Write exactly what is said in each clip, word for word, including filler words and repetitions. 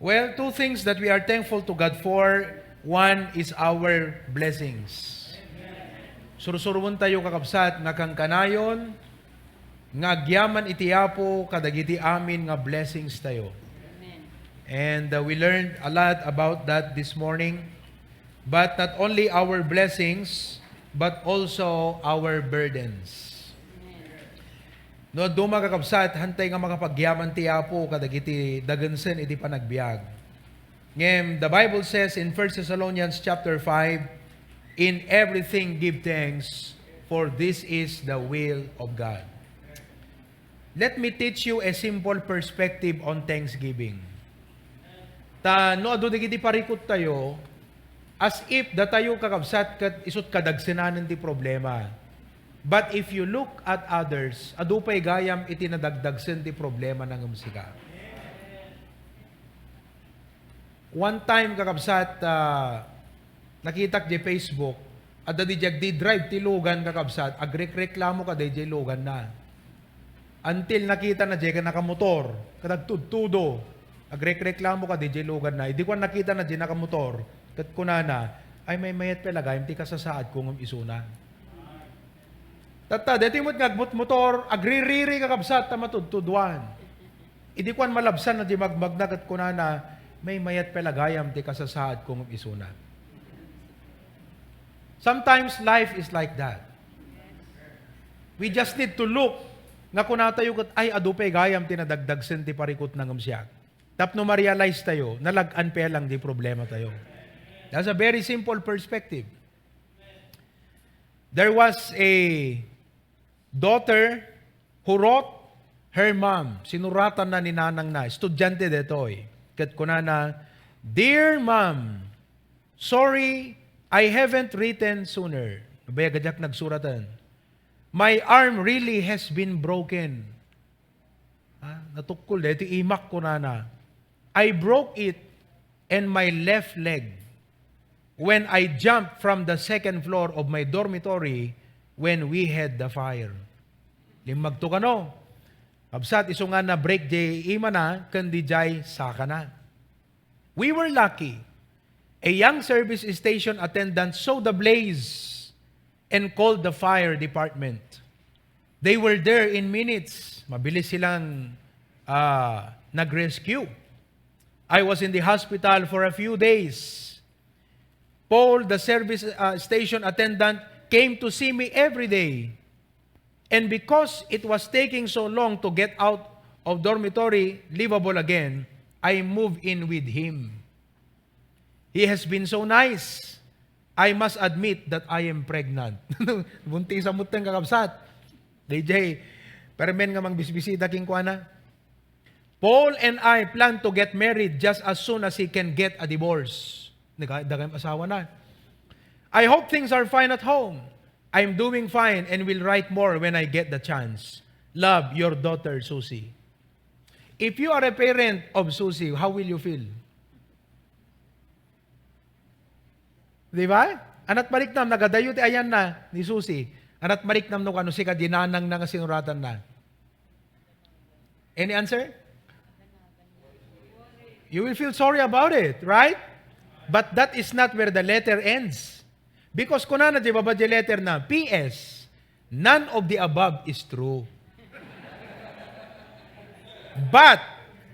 Well, two things that we are thankful to God for. One is our blessings. Sursuroentayo, kakabsat, nga kankanayon nga agyaman iti Apo kadagiti amin nga blessings tayo. And uh, we learned a lot about that this morning. But not only our blessings, but also our burdens. No, duma, kakabsat, hantay nga makapagyaman ti Apo kadagiti dagensen iti panagbiag. Ngem, the Bible says in First Thessalonians chapter five, "In everything give thanks, for this is the will of God." Let me teach you a simple perspective on thanksgiving. Ta no adu dagiti parikut tayo, as if datayo, kakabsat, ket isut kadagsenanen ti problema. But if you look at others, adu pay gayam iti nadagdagsen ti problema na ngem sika. One time, kakabsat, ah, nakitak di Facebook, adda di agdi-drive ti lugan, kakabsat, agrekreklamo kadi di luganna. Until nakitana di nakamotor, ket agtudtudo, agrekreklamo kadi di luganna. Idi kuan, nakitana di nakamotor, ket kunana, "Ay, maymayat pay la gayam ti kasasaadko ngem isuna." Tatta, daytoy met nga agmotmotor, agririri, kakabsat, ta matudtuduan. Idi kuan, malabsanna di magmagna ket kunana, "Maymayat pay la gayam ti kasasaadko ngem isuna." Sometimes life is like that. We just need to look nga kunatayo ket, "Ay, adu pay gayam ti nadagdagsen ti parikut na ngem siak." Tapno ma-realize tayo, nalag-an pay lang di problema tayo. That's a very simple perspective. There was a daughter who wrote her mom. Sinuratanna ni nanangna, estudiante daytoy. Ket kunana, "Dear Mom, sorry I haven't written sooner." Nabayag a diak nagsuratan. "My arm really has been broken." Ah, natukkol daytoy imak, kunana. "I broke it and my left leg when I jumped from the second floor of my dormitory when we had the fire." Limmagto kano. Kabsat, isu nga na-break di imana ken di jay sakana. We were lucky. A young service station attendant saw the blaze and called the fire department. They were there in minutes. Mabilis silang, ah, nag-rescue. I was in the hospital for a few days. Paul, the service, ah, station attendant, came to see me every day. And because it was taking so long to get out of dormitory livable again, I moved in with him. He has been so nice. I must admit that I am pregnant. Buntis a mutteng, kakabsat. D J, permen nga mangbisbisita kenkuana. "Paul and I plan to get married just as soon as he can get a divorce." Naga-, dagay asawa na. "I hope things are fine at home. I'm doing fine and will write more when I get the chance. Love, your daughter, Susie." If you are a parent of Susie, how will you feel? Di ba? Anat mariknam, nagadayo ti ayanna ni Susie. Anat mariknam no kano sika di nanangna nga sinuratan na. Any answer? You will feel sorry about it, right? But that is not where the letter ends. Because kunana di baba di letter na, "P S, none of the above is true. But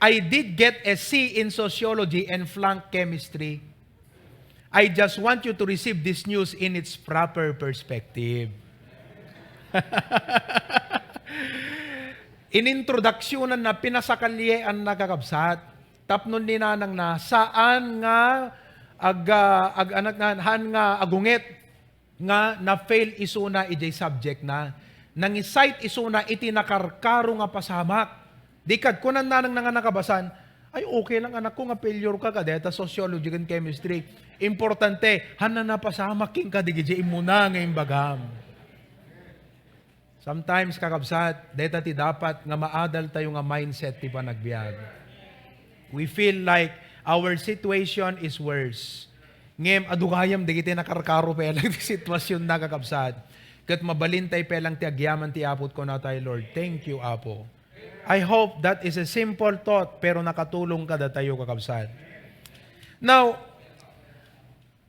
I did get a C in sociology and flunk chemistry. I just want you to receive this news in its proper perspective." Inintroduksyonan na, pinasakalyean na, kakabsat. Tapno ni nanang na, saan nga ag-, ah, ag-, anak na, haan nga agunget nga na-fail isuna idiay subject na. Nangi-cite isuna iti nakarkaro nga pasamak. Di kad kunan nanang na nga nakabasan, "Ay, okay lang, anakko, nga failure ka kadeta sociology ken chemistry. Importante, haan nga napasamak kenka dagiti immuna nga imbagam." Sometimes, kakabsat, dayta ti dapat nga maadal tayo nga mindset ti panagbiag. We feel like our situation is worse. Ngem adu gayam dagiti nakarkaro pay lang ti situasion na, kakabsat. Ket mabalin tay pay lang ti agyaman ti Apo, kuna tayo, "Lord, thank you, Apo. I hope that is a simple thought, pero nakatulong kadatayo, kakabsat. Now,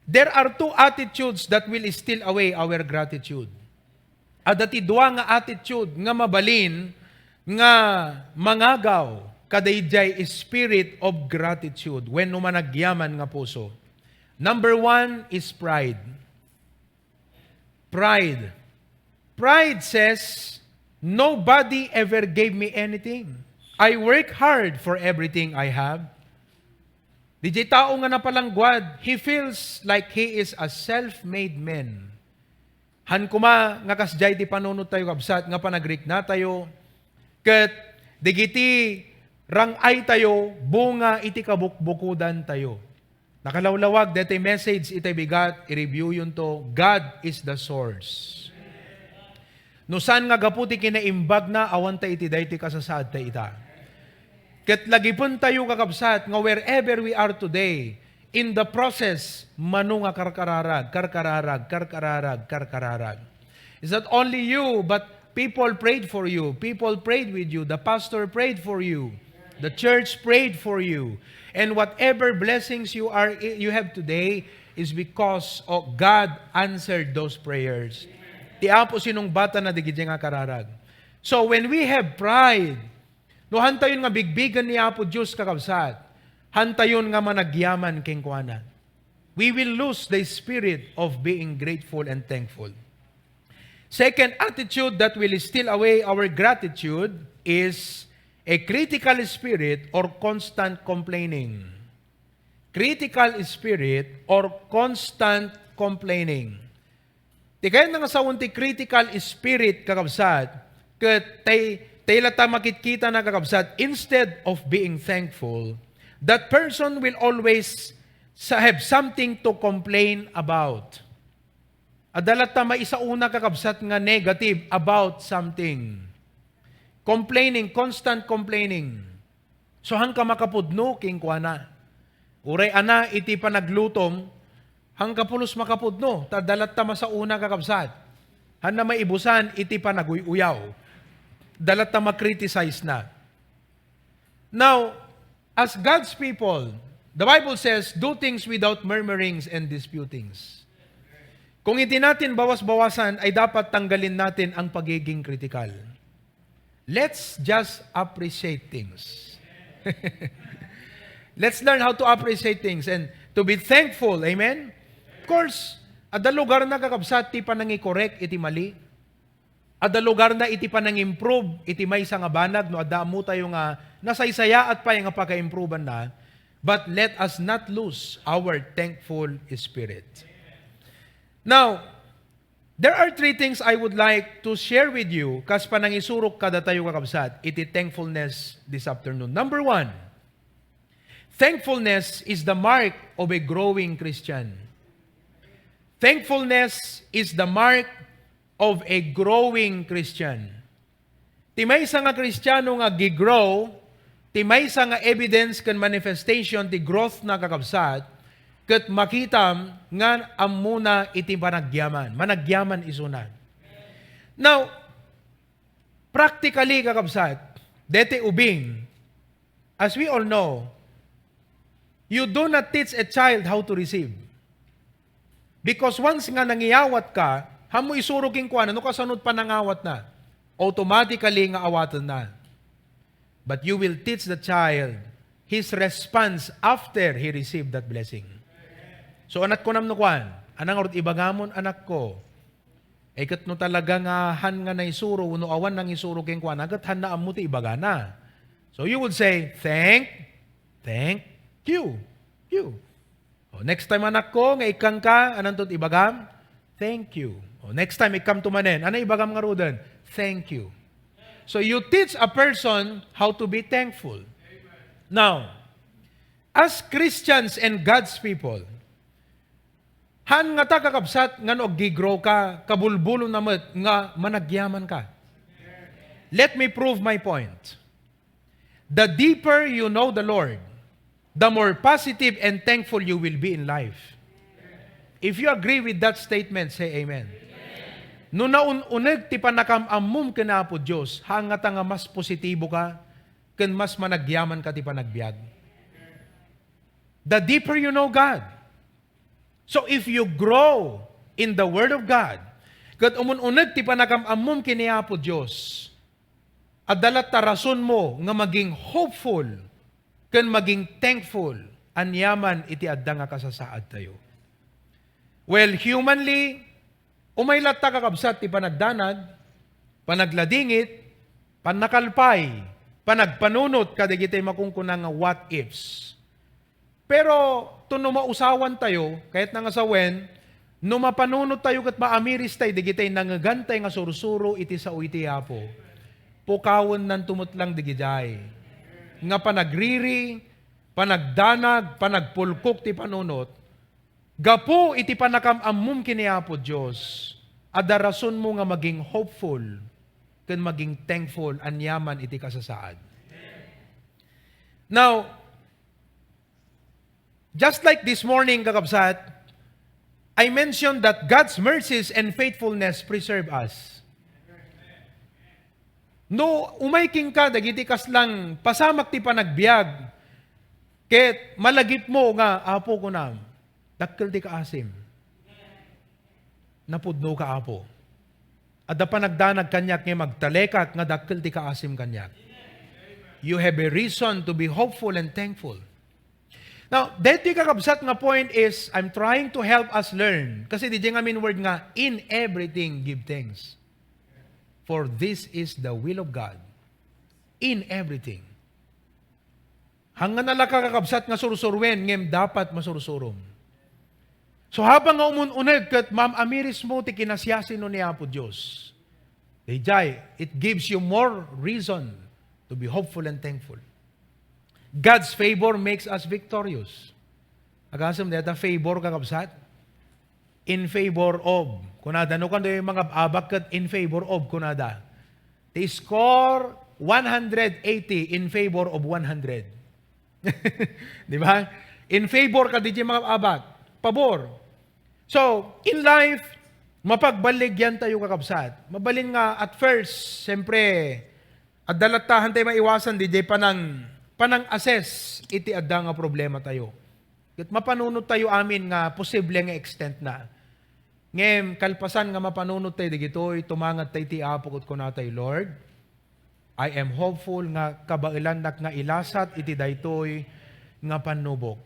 there are two attitudes that will steal away our gratitude. Adda ti dua nga attitude nga mabalin nga mangagaw kadaydiay spirit of gratitude wenno managyaman nga puso. Number one is pride. Pride. Pride says, "Nobody ever gave me anything. I work hard for everything I have." Didiay tao nga napalangguad, he feels like he is a self-made man. Han koma nga kasdiay ti panunot tayo, kabsat, nga panagrikna tayo, ket digiti rang-ay tayo, bunga iti kabukbukodan tayo. Nakalawlawag daytoy message ita bigat, i-review yunto, God is the source. No saan nga gapu ti kinaimbagna, awan ta iti daytoy kasasaad ta ita. Ket lagipen tayo, kakabsat, nga wherever we are today, in the process, mano nga karkararag, karkararag, karkararag, karkararag. It's not only you, but people prayed for you. People prayed with you. The pastor prayed for you. The church prayed for you. And whatever blessings you are you have today is because of God answered those prayers. Ti Apo sinungbatana dagiti nga kararag. So when we have pride, no hantayon nga bigbigen ni Apo Dios, kakabsat, hantayon nga managyaman kenkuana. We will lose the spirit of being grateful and thankful. Second attitude that will steal away our gratitude is a critical spirit or constant complaining. Critical spirit or constant complaining. Ti kayatna nga sawen ti critical spirit, kakabsat, ket tay, tay latta makitkitana, kakabsat, instead of being thankful, that person will always sa-, have something to complain about. Adda latta maisaona, kakabsat, nga negative about something. Complaining, constant complaining. So, hanka makapudno kenkuana. Uray ana iti panaglutom, hanka pulos makapudno, ta adda latta masaona, kakabsat. Hanna maibusan iti panaguy-uyaw. Adda latta makriticize na. Now, as God's people, the Bible says, "Do things without murmurings and disputings." Kung iti natin bawas-bawasan, ay dapat tanggalin natin ang pagiging kritikal. Let's just appreciate things. Let's learn how to appreciate things and to be thankful. Amen? Of course, adda lugarna, kakabsat, ti panangikorek iti mali. Adda lugarna iti panangimprove iti maysa nga banag no adda ammo tayo nga nasaysayaat pay nga pakaimprobanna. But let us not lose our thankful spirit. Now, there are three things I would like to share with you kas panangisurok kadatayo, kakabsat, iti thankfulness this afternoon. Number one, thankfulness is the mark of a growing Christian. Thankfulness is the mark of a growing Christian. Ti maysa nga Kristiano nga gigrow, ti maysa nga evidence ken manifestation ti growth na, kakabsat, ket makitam nga ammona iti panagyaman, managyaman isuna. Now, practically, kakabsat, deti ubing, as we all know, you do not teach a child how to receive. Because once nga nangiyawat ka, hammo isuro kenkuana no kasano ti panangawatna. Automatically nga awatenna. But you will teach the child his response after he received that blessing. So, anakko, namno kuan, anang ngarud ibagamon, anakko. Eh, ket no talaga nga han nga naisuro, no awan nangisuro kenkuana, ket han na ammo ti ibagana. So, you would say, "Thank, thank you, you." O, next time, anakko, nga ikkanka, ananto ti ibagam? "Thank you." O, next time, ikkanto manen, ano ibagam ngaruden? "Thank you." So, you teach a person how to be thankful. Now, as Christians and God's people, han ngata, kakabsat, nga no aggigrow ka, kabulbulom na met nga managyaman ka. Let me prove my point. The deeper you know the Lord, the more positive and thankful you will be in life. If you agree with that statement, say amen. No naun-uneg ti pannakam-ammom ken Apo Dios, han ngata nga mas positibo ka, ken mas managyamanka ti panagbiag. The deeper you know God. So if you grow in the Word of God, ket umun-uneg ti panakam-ammom ken ni Apo Dios, adda latta rasonmo nga maging hopeful ken maging thankful aniaman iti adda nga kasasaadtayo. Well, humanly, umay latta, kakabsat, ti panagdanag, panagladingit, pannakalpay, panagpanunot kadagiti makunkuna nga what ifs. Pero to no mausawantayo, kayatna nga sawen, no mapanunottayo ket maamiris tay dagiti nangegantay nga sursuro iti sao iti Apo, pukawennanto met lang dagidiay nga panagriri, panagdanag, panagpulkok ti panunot, gapu iti panakam-ammom ken ni Apo Dios, adda rasonmo nga maging hopeful ken maging thankful aniaman iti kasasaad. Now, just like this morning, kakabsat, I mentioned that God's mercies and faithfulness preserve us. No umay kenka dagiti kaslang pasamak ti panagbiag, ket malagipmo nga, "Apo," kunam, "dakkel ti kaasim. Napudnoka, Apo. Adda panagdanag kaniak nga magtalekak nga dakkel ti kaasim kaniak." You have a reason to be hopeful and thankful. Now, daytoy, kakabsat, nga point is, I'm trying to help us learn. Kasi didiay ngamin word nga, "In everything give thanks. For this is the will of God." In everything. Hanggan a la ka, kakabsat, nga sursuruen, ngem dapat masursurom. So, habang nga umun-uneg ket maam-amirismo ti kinasiasino ni Apo Dios, daydiay, it gives you more reason to be hopeful and thankful. God's favor makes us victorious. Agasem dayta favor, kakabsat? In favor of. Kunada, no, kano yung mga abak ket in favor of, kunada. Ti score, one hundred eighty in favor of one hundred. Di ba? In favor ka, didiay mga abak. Pabor. So, in life, mapagbaligyan tayo, kakabsat. Mabalin nga, at first, siyempre, adda latta, hantay maiwasan, didiay panang, panang-assess iti adda nga problema tayo. Ket mapanunot tayo amin nga posible nga extent na. Ngem, kalpasan nga mapanunot tayo digitoy, tumanget tayo ti Apo ket kunatay, "Lord, I am hopeful nga kabaelannak nga ilasat iti daytoy nga pannubok.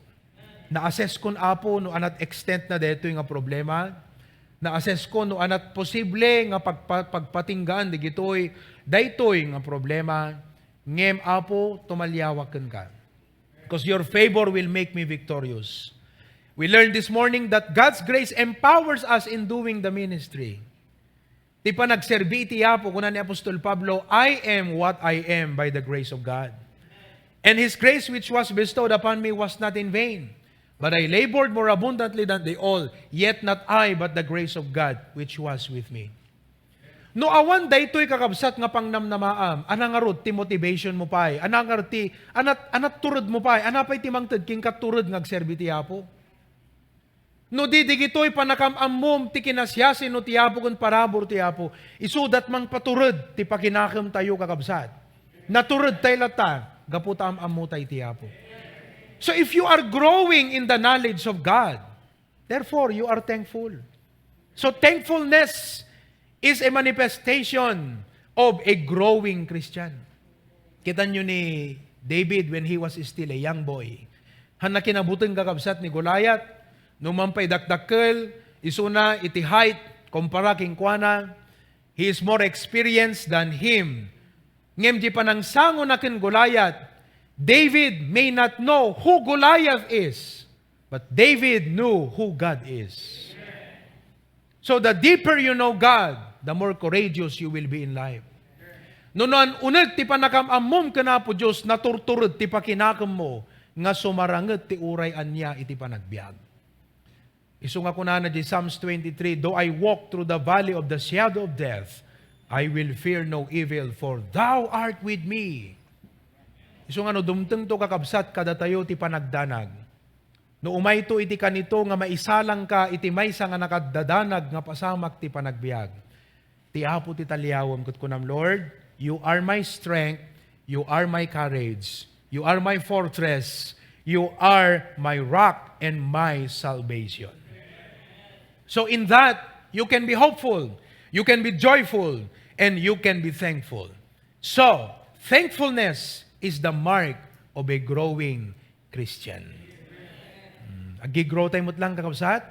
Na-assess kon, Apo, no anat extent na daytoy nga problema. Na-assess kon no anat posible nga pagpa-, pagpatinggaan digitoy, daytoy nga problema. Ngem, Apo, tumaliawak kenka. Because your favor will make me victorious." We learned this morning that God's grace empowers us in doing the ministry. Ti panagserbi iti Apo, kuna ni Apostol Pablo, "I am what I am by the grace of God. And His grace which was bestowed upon me was not in vain. But I labored more abundantly than they all, yet not I, but the grace of God which was with me." No awan daytoy, kakabsat, nga pangnamnamaam, ania ngarud ti motivation mo pay? Ania ngarud ti, anat, anat tured mo pay? Ania pay ti mangted kenka tured nga agserbi ti Apo? No di, digitoy panakam-ammom ti kinasiasino ti Apo ken parabur ti Apo, isudat mangpatured ti pakinakemtayo, kakabsat. Natured tay latta, gapu ta am-ammo tay ti Apo. So if you are growing in the knowledge of God, therefore you are thankful. So thankfulness is a manifestation of a growing Christian. Kitanyo ni David when he was still a young boy. Han nakinabuteng, kakabsat, ni Goliath, no man pay dakdakkel, isuna iti height, kumpara kenkuana, he is more experienced than him. Ngem di panangsangona ken Goliath, David may not know who Goliath is, but David knew who God is. So the deeper you know God, the more courageous you will be in life. No naan uneg ti panakam-ammom ken Apo Dios, naturtured ti pakinakemmo nga sumaranget ti uray ania iti panagbiag. Isu nga kunana di Psalms twenty-three, "Though I walk through the valley of the shadow of death, I will fear no evil, for thou art with me." Isu nga no dumtengto, kakabsat, kadatayo ti panagdanag. No umayto iti kanito nga maisalangka iti maysa nga nakadadanag nga pasamak ti panagbiag, ti Apo ti taliawem ket kunam, "Lord, you are my strength, You are my courage. You are my fortress. You are my rock and my salvation. So in that, you can be hopeful, you can be joyful, and you can be thankful. So, thankfulness is the mark of a growing Christian. Hmm, aggi-grow tayo met lang, kakabsat?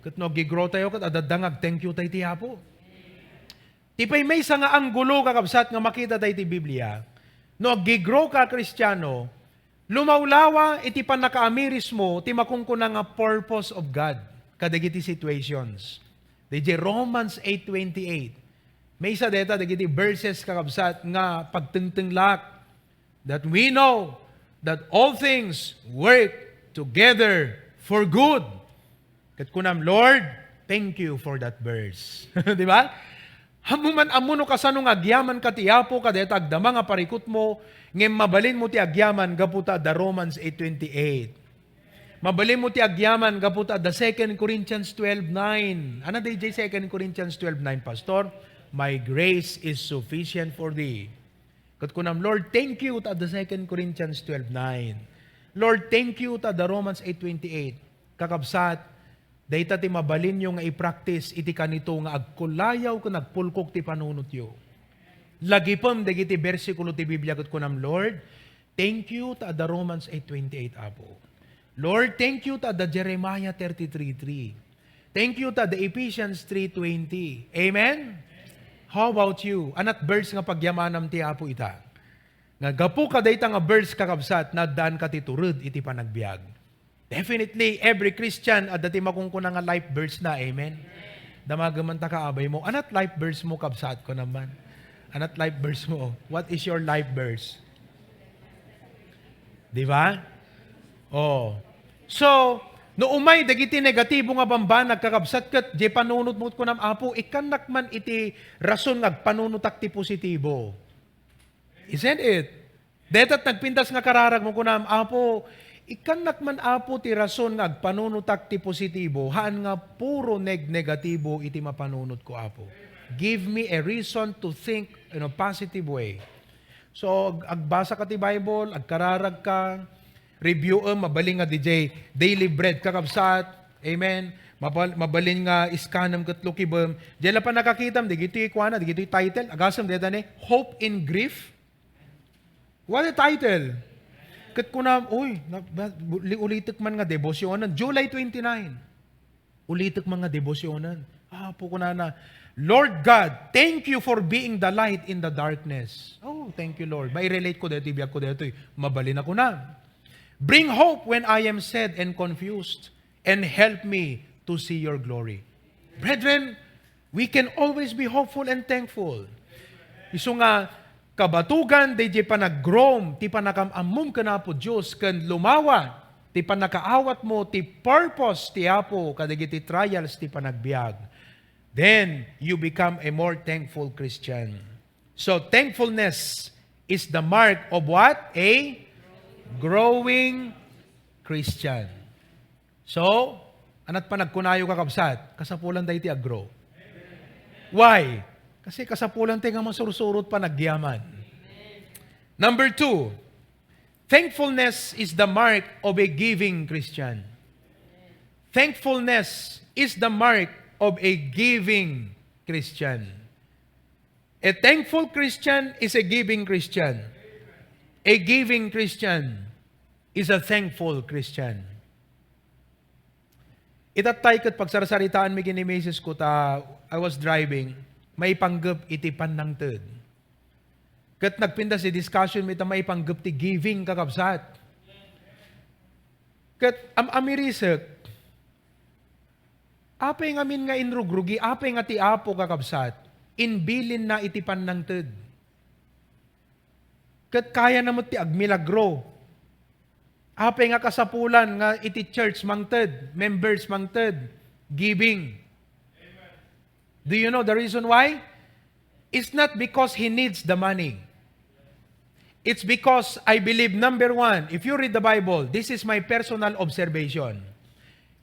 Ket no aggi-grow tayo, ket adda nga ag-thank you tayo ti Apo. Ti pay maysa nga anggulo, kakabsat, nga makita tayo ti Biblia, no aggi-grow ka a Kristiano, lumawlawa iti pannakaamirismo ti makunkuna nga purpose of God kadagiti situations. Didiay Romans eight twenty-eight, maysa dayta dagiti verses, kakabsat, nga pagtengtenglak, that we know that all things work together for good. Ket kunam, "Lord, thank you for that verse." Di ba? Ammo man, ammo no kasano nga agyamanka ti Apo kadayta agdama nga parikutmo, ngem mabalinmo ti agyaman gapu ta adda Romans eight twenty-eight. Mabalinmo ti agyaman gapu ta adda Second Corinthians twelve nine. Ano daydiay Second Corinthians twelve nine, Pastor? "My grace is sufficient for thee." Ket kunam, "Lord, thank you ta adda Second Corinthians twelve nine. Lord, thank you ta adda Romans eight twenty-eight." Kakabsat, dayta ti mabalinyo nga i-practice iti kanito nga agkullayaw ken agpulkok ti panunotyo. Lagipem dagiti bersikulo ti Biblia ket kunam, "Lord, thank you ta adda Romans eight twenty-eight, Apo. Lord, thank you ta adda Jeremiah thirty-three three. Thank you ta adda Ephesians three twenty." Amen? How about you? Anat verse nga pagyamanam ti Apo ita? Nga gapu kadayta nga verse, kakabsat, naaddaanka ti tured iti panagbiag. Definitely, every Christian, adda ti makunkuna nga life verse na. Amen? Damagen man ta kaabay mo. Anat life verse mo, kabsat, kunam man? Anat life verse mo? What is your life verse? Di ba? Oh. So, no umay dagiti negatibo nga bambanag, kakabsat, ket diay panunotmo, kunam, "Apo, ikkannak man iti rason nga agpanunotak ti positibo." Isn't it? Daytat nagpintas nga kararagmo, kunam, "Apo, ikkannak man, Apo, ti rason nga agpanunotak ti positibo, haan nga puro neg-negatibo iti mapanunotko, Apo. Give me a reason to think in a positive way." So, ag-, agbasaka ti Bible, agkararagka, review-em, mabalin nga didiay daily bread, kakabsat. Amen. Mabal-, mabalin nga iskan-em ket lukibem. Diay la pannakakitam, dagitoy kuana, dagitoy title, agasem dayta ni, Hope in Grief. What a title! Ket kunam, "Uy, na, na, uli-, ulitek man nga debosionan." July twenty-nine. Ulitek man nga debosionan. Apo, kunana, "Lord God, thank you for being the light in the darkness." Oh, thank you, Lord. Mairelate ko daytoy, biag ko daytoy. Mabalin a kunam. "Bring hope when I am sad and confused, and help me to see your glory." Brethren, we can always be hopeful and thankful. Isu nga, kabatugan daydiay panag-grow ti pannakam-ammom ken Apo Dios ken lumawa ti pannakaawatmo ti purpose ti Apo kadagiti trials ti panagbiag. Then, you become a more thankful Christian. So, thankfulness is the mark of what? A growing Christian. So, anat panagkunayo, kakabsat, kasapulan dayta ti aggrow. Why? Kasi kasapulan tayo nga masursurot panagyaman. Number two, thankfulness is the mark of a giving Christian. Thankfulness is the mark of a giving Christian. A thankful Christian is a giving Christian. A giving Christian is a thankful Christian. Itattay ket pagsarsaritaanmi ken ni misis ko ta I was driving, maipanggep iti pannangted. Ket nagpintas ti discussion mi ta maipanggep ti giving, kakabsat. Ket am-, amirisek, apay ngamin nga inrugrugi, apay nga ti Apo, kakabsat, inbilinna iti pannangted. Ket kayana met ti agmilagro. Apay nga kasapulan nga iti church mangted, members mangted, giving. Do you know the reason why? It's not because he needs the money. It's because I believe, number one, if you read the Bible, this is my personal observation.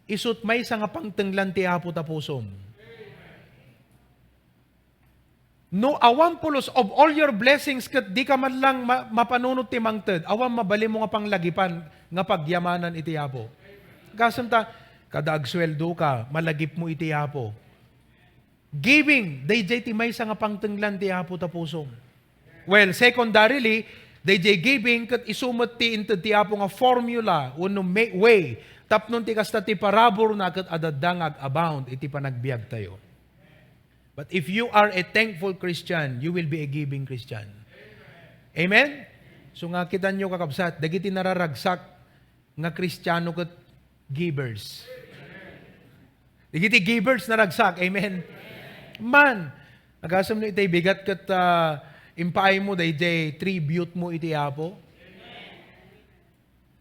Isu't maysa nga pangtenglan ti Apo ta pusom. No awan pulos of all your blessings ket di ka man lang ma-, mapanunot ti mangted, awan mabalinmo nga panglagipan nga pagyamanan iti Apo. Gasem ta, kada agsueldo ka, malagipmo iti Apo. Giving, dayjay ti maysa nga pangtenglan ti Apo ta pusom. Well, secondarily, dayjay giving ket isu met ti inted ti Apo nga formula wenno ma-, way tapno ti kasta ti paraburna ket adda nga ag-abound iti panagbiagtayo. But if you are a thankful Christian, you will be a giving Christian. Amen? So nga, kitanyo, kakabsat, dagiti nararagsak nga Kristiano ket givers. Dagiti givers naragsak. Amen? Man, agasem no itay bigat ket, ah, impaaymo dayjay tribute mo iti Apo.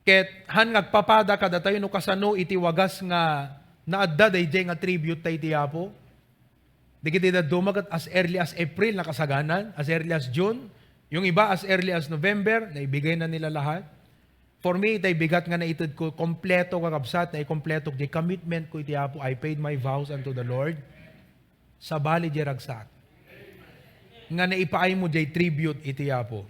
Ket han nga agpapada kadatayo no kasano iti wagas nga naadda dayjay nga tribute ta iti Apo. Dagiti dadduma ket as early as April nakasaganan, as early as June. Yung iba as early as November, naibigay na nila lahat. For me, itay bigat nga naited ko, kompleto, kakabsat, naikompleto di commitment ko iti Apo. I paid my vows unto the Lord. Sabali di ragsak. Nga naipaaymo di tribute iti Apo.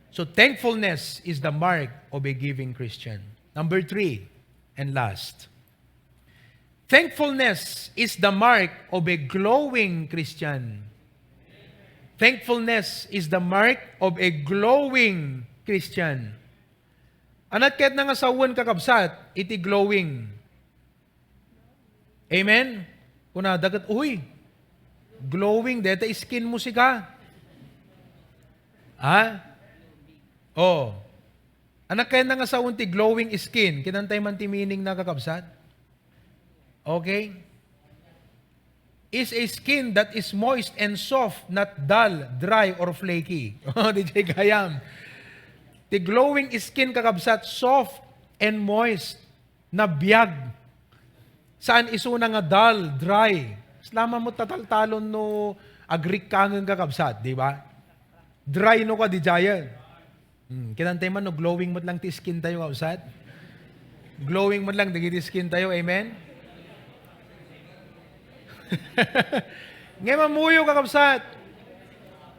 So thankfulness is the mark of a giving Christian. Number three and last. Thankfulness is the mark of a glowing Christian. Thankfulness is the mark of a glowing Christian. Anat ket na nga sawen, kakabsat, iti glowing. Amen? Kuna dagat, uy, glowing, deta skin mo sika. Ha? Oh. Anak kayo na nga sawen ti glowing skin. Kinantay man ti meaning na, kakabsat? Okay? Is a skin that is moist and soft, not dull, dry, or flaky. Oh, di jay gayam. Ti glowing skin, kakabsat, soft and moist. Nabiag. Saan isuna nga dull, dry. Salama mo tataltalon no agrikkangen, kakabsat, di ba? Dry no ka, di jayen. Hmm, kinantay man no glowing met lang ti skin tayo, kakabsat. Glowing met lang dagiti skin tayo, amen? Ngay mamuyo, kakabsat.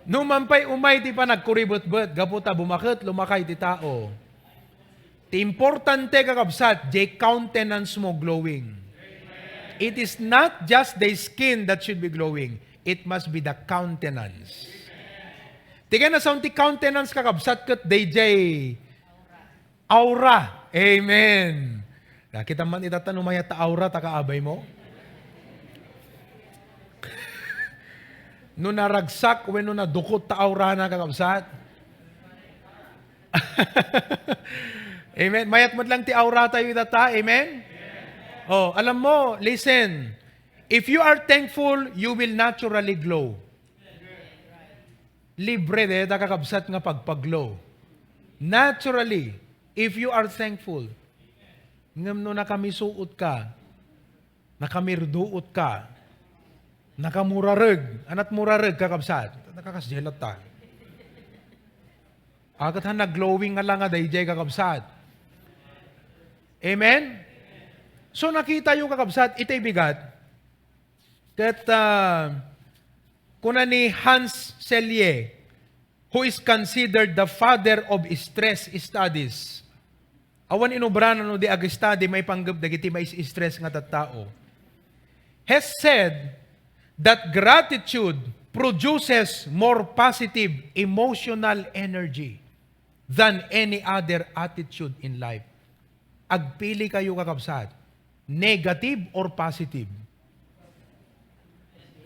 No man pay umay ti panagkuribetbet, gapu ta bumaket, lumakay ti tao. Ti importante, kakabsat, jay countenance mo glowing. It is not just the skin that should be glowing. It must be the countenance. Ti kayat na sawen ti countenance, kakabsat, ket dayjay aura. Amen. Nakita man ita ta no mayat ta aura ta kaabay mo? No naragsak wenno nadukot ta aura na, kakabsat? Amen. Mayat met lang ti aura tayo itata. Amen? Oh, alam mo, listen. If you are thankful, you will naturally glow. Libre dayta, kakabsat, nga pagpaglow. Naturally, if you are thankful. Ngem no nakamisuot ka, nakamirduot ka, nakamurareg, anat murareg, kakabsat? Nakakasjelat ta. Agat han nag-glowing nga langa dayjay, kakabsat. Amen? So, nakita yo, kakabsat, itay bigat. Ket, ah, kuna ni Hans Selye, who is considered the father of stress studies. Awan inubrana no di ag-study maipanggep dagiti mais-stress nga tattao. Has said that gratitude produces more positive emotional energy than any other attitude in life. Agpili kayo, kakabsat. Negative or positive?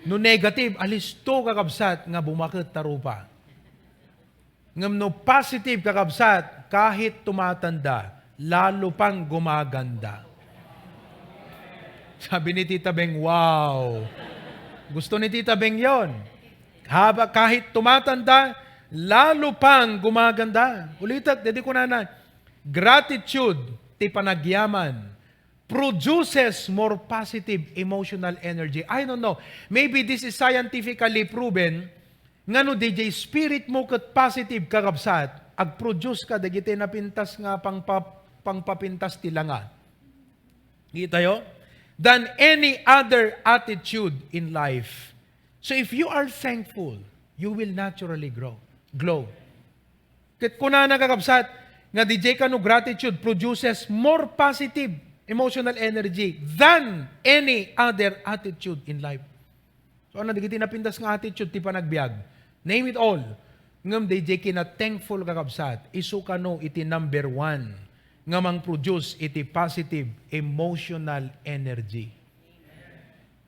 No negative, alisto, kakabsat, nga bumaket ta rupa. Ngem no positive, kakabsat, kahit tumatanda, lalo pang gumaganda. Sabi ni Tita Beng, "Wow!" Gusto ni Tita Beng yon. Haba, kahit tumatanda, lalo pang gumaganda. Ulitek, daydi kunana, gratitude ti panagyaman produces more positive emotional energy. I don't know. Maybe this is scientifically proven nga no dayjay spirit mo ket positive, kakabsat, ag-produce ka dagiti napintas nga pangpa-, pangpapintas ti langa. Kitayo? Than any other attitude in life. So if you are thankful, You will naturally grow, glow. Ket kunana, kakabsat, nga diay kano gratitude produces more positive emotional energy than any other attitude in life. So, ano, dagiti napintas nga attitude ti panagbiag? Name it all. Ngem diay kina-thankful, kakabsat, isu kano iti number one nga mang-produce iti positive emotional energy.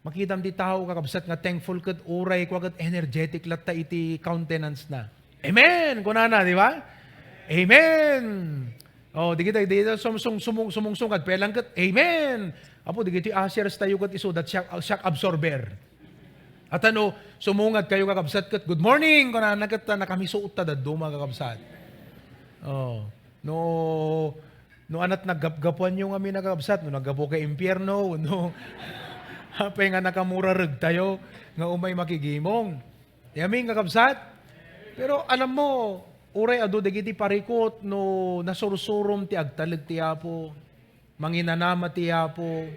Makitam ti tao, kakabsat, nga thankful ket uray kua ket energetic latta iti countenance na. Amen! Kunana, di ba? Amen! Oh, di kita, di kita sum-, sum-, sumung-, sumungsungad, pelang ket, amen! Apo, di kita ushers tayo ket isudat shock, shock absorber. At ano, sumungad kayo, kakabsat, ket, "Good morning!" Kunana ket, ah, nakamisuot ta dadduma, kakabsat. Oh. No, no anat naggapgapuanyo ngamin, kakabsat, no naggapu ka impierno, no, apay nga nakamurareg tayo nga umay makigimong. Ti amin, kakabsat? Pero alam mo, uray adu dagiti parikut no nasursurom ti agtalek ti Apo, manginanama ti Apo,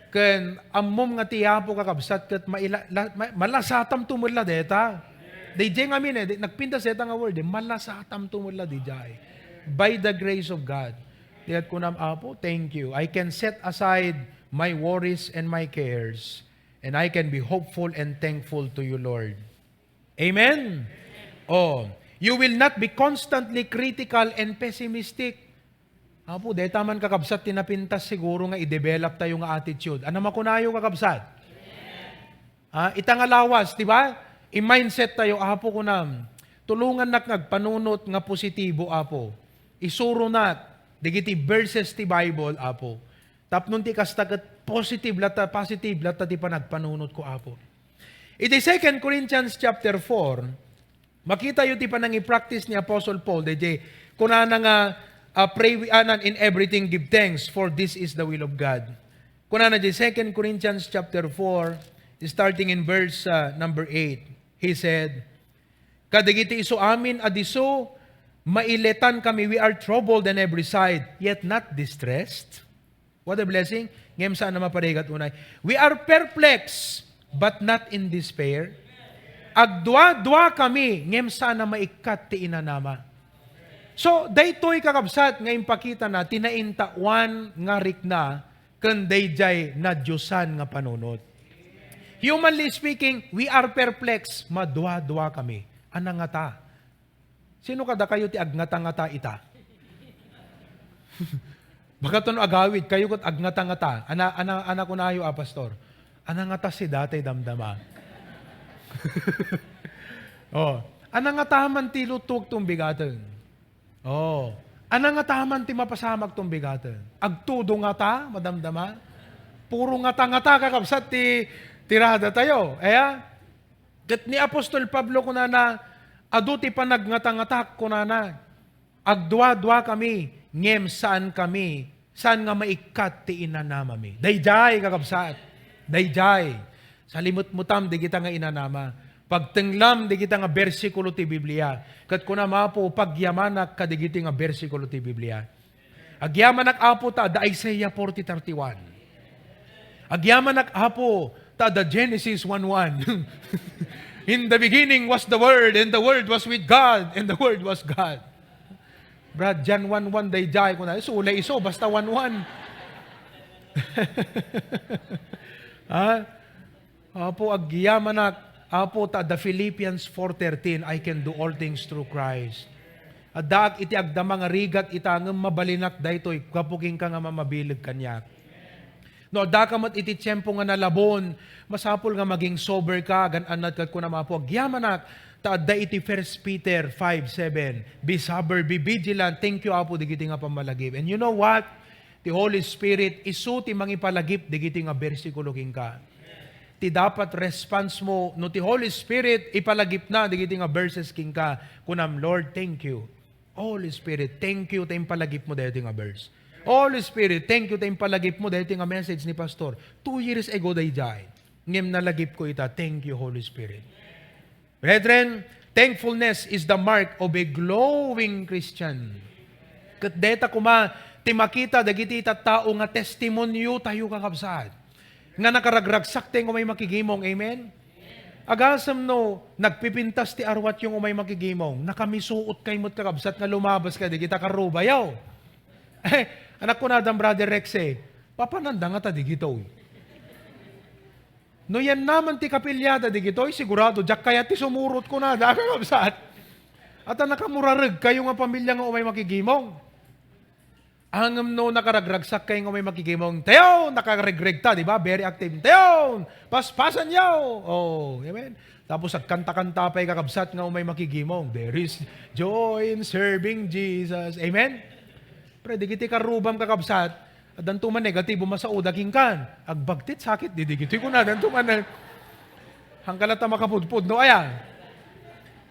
ken ammom nga ti Apo, kakabsat, ket maila-, la-, ma-, malasatam to met la deta. Daydiay ngamin, eh, di-, nagpintas deta nga word, eh, malasatam to met la daydiay. By the grace of God. Diay kunam, "Apo, thank you. I can set aside my worries and my cares, and I can be hopeful and thankful to you, Lord." Amen? Oh, you will not be constantly critical and pessimistic. Apo, deta man, kakabsat, ti napintas siguro nga i-develop tayo nga attitude. Ano makunayo, kakabsat? Ah, ita nga lawas, di ba? I-mindset tayo, "Apo," kunam, "tulongannak nga agpanunot nga positibo, Apo. Isuronak dagiti verses ti Bible, Apo. Tapno ti kasta ket positive latta, positive latta ti panagpanunotko, Apo." Iti Second Corinthians chapter four, makitayo ti panangipractice ni Apostle Paul. Daydiay, kunana nga, ah, "Pray wi-, anan, in everything give thanks, for this is the will of God." Kunana di Second Corinthians chapter four, starting in verse, ah, number eight. He said, "Kadagiti isu amin a disso, mailetankami, we are troubled on every side, yet not distressed." What a blessing. Ngem saan a maparigat unay. "We are perplexed, but not in despair. Agdua-dua kami, ngem saan a maikkat ti inanama." So, daytoy, kakabsat, nga impakita na ti naintawan nga rikna ken daydiay nadiosan nga panunot. Humanly speaking, we are perplexed. Madua-dua kami. Anangata. Sino kadakayo ti agngata-ngata ita? Baka to no agawid, kayo ket agngata-ngata. Ana, ana, ana kunayo, a, Pastor? Anangata si datay damdama. Oh, anangata man ti lutog tumbigaten. Oh, anangata man ti mapasamak tumbigaten. Agtudo ngata, madamdama. Puro ngata-ngata, kakabsat, ti tirada tayo. Aya? Ket ni Apostol Pablo kunana, "Adu ti panagngata-ngatak," kunana. "Agdua-dua kami, ngem saan kami, saan nga maikkat ti inanamami." Daydiay, kakabsat. Daydiay. Salimetmetam dagita nga inanama. Pagtenglam dagita nga bersikulo ti Biblia. Ket kunam, "Apo, pagyamanak kadagiti nga bersikulo ti Biblia." Agyamanak, Apo, ta adda Isaiah forty thirty-one. Agyamanak, Apo, ta adda Genesis one one. "In the beginning was the Word, and the Word was with God, and the Word was God." Brad, John one one, daydiay ko na. Isu, ulay isu, basta one one. Ha? Apo, agyamanak, Apo, ta adda Philippians four thirteen, "I can do all things through Christ." Addaak iti agdama nga rigat ita, ngem mabalinak daytoy gapu kenka nga mamabileg kaniak. No, addaka met iti tiempo nga nalabon, masapul nga maging sober ka, gan-annad kad kunam, Apo, agyamanak, ta adda iti First Peter five seven, "Be sober, be vigilant." Thank you, Apo, digiti nga pammalagip. And you know what? Ti Holy Spirit, isu ti mangipalagip digiti nga bersikulo kenka. Ti dapat response mo, no ti Holy Spirit ipalagipna digiti nga verses kenka, kunam, "Lord, thank you." "Holy Spirit, thank you ta impalagipmo daytoy nga verse. Holy Spirit, thank you ta impalagipmo daytoy nga message ni Pastor. Two years ago daydiay. Ngem nalagipko ita. Thank you, Holy Spirit." Brethren, thankfulness is the mark of a glowing Christian. Ket dayta koma ti makita dagiti tattao nga testimonio tayo, kakabsat, nga nakaragragsak tayo nga may makigimong. Amen? Agasem no nagpipintas ti arwatyo nga umay makigimong, nakamisuot kay met, kakabsat, nga lumabas kadi kita karrubayo. Eh, anak ko na, Brother Rex, eh, papananda nga ta digitoy. No yan naman ti kapiliada digitoy, sigurado, diak kayat ti sumurot ko na, da, kakabsat. At ang nakamurareg kayo nga pamilya nga umay makigimong. Angem no nakaragragsak kayo nga may makigimong, "Tayo, nakaregreg ta," di ba? Very active. "Tayo, paspasan yaw." Oh, amen. Tapos agkanta-kanta pay, kakabsat, nga may makigimong, "There is joy in serving Jesus." Amen? Pero digiti karrubam, kakabsat, addanto man negatibo masauda kenka. Agbagtit sakit, di digiti kuna, addanto man. Hangka latta makapudpod, no? Aya.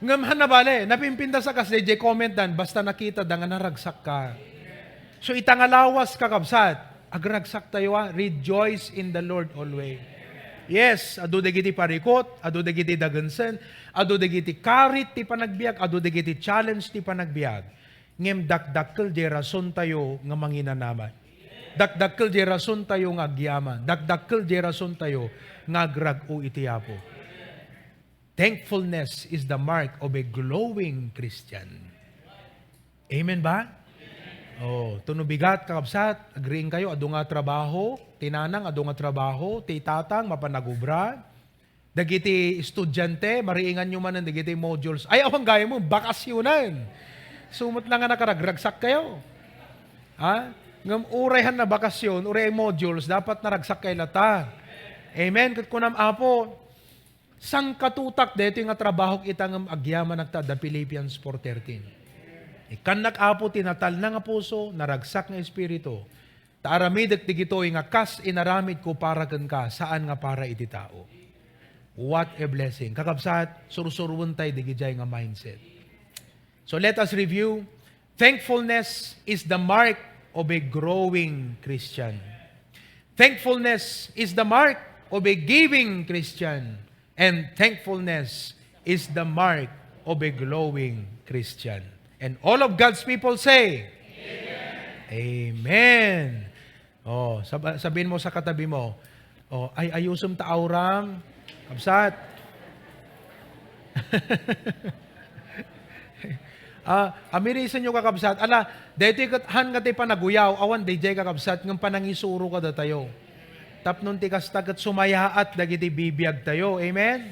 Ngem han nabale, napimpintas a kas dayjay comment dan, basta nakita da nga naragsak ka. So, ita nga lawas, kakabsat, agragsak tayo, ah, "Rejoice in the Lord always." Yes, adu dagiti parikut, adu dagiti dagensen, adu dagiti karit ti panagbiag, adu dagiti challenge ti panagbiag. Ngem dakdakkel jay rason tayo nga manginanaman. Dakdakkel jay rason tayo nga agyaman. Dakdakkel jay rason tayo nga agrag-o iti Apo. Thankfulness is the mark of a glowing Christian. Amen ba? Oh, tuno bigat, kakabsat, agriing kayo, adu nga trabaho, ti nanang, adu nga trabaho, ti tatang, mapan nagubra. Dagiti estudiante, mariingan nyo manen dagiti modules. Ay, awan gayam, bakasyonan. Sumot lang nga nakaragragsak kayo. Ha? Ngem uray han na bakasyon, uray ay modules, dapat naragsak kayo latta. Amen. Ket kunam, Apo, sangkatutak daytoy nga trabahok ita ngem agyaman nagta da Philippians four thirteen. Ikannak, Apo, ti natalna nga puso, naragsak nga espiritu. Ta aramidek digitoy nga kas inaramidko para kenka, saan nga para iti tao. What a blessing. Kakabsat, sursuroen tay digijay nga mindset. So let us review. Thankfulness is the mark of a growing Christian. Thankfulness is the mark of a giving Christian. And thankfulness is the mark of a glowing Christian. And all of God's people say, Amen. Oh, sab-, sabihin mo sa katabi mo, "Oh, ay, ayusem ta auram." Kabsat. Ah, amirisenyo, kakabsat. Ala, daytoy ket han nga ti panaguyaw, awan dayjay, kakabsat, ngem panangisuro kadatayo. Tapno ti kasta ket sumayaat dagiti bibiag tayo. Amen?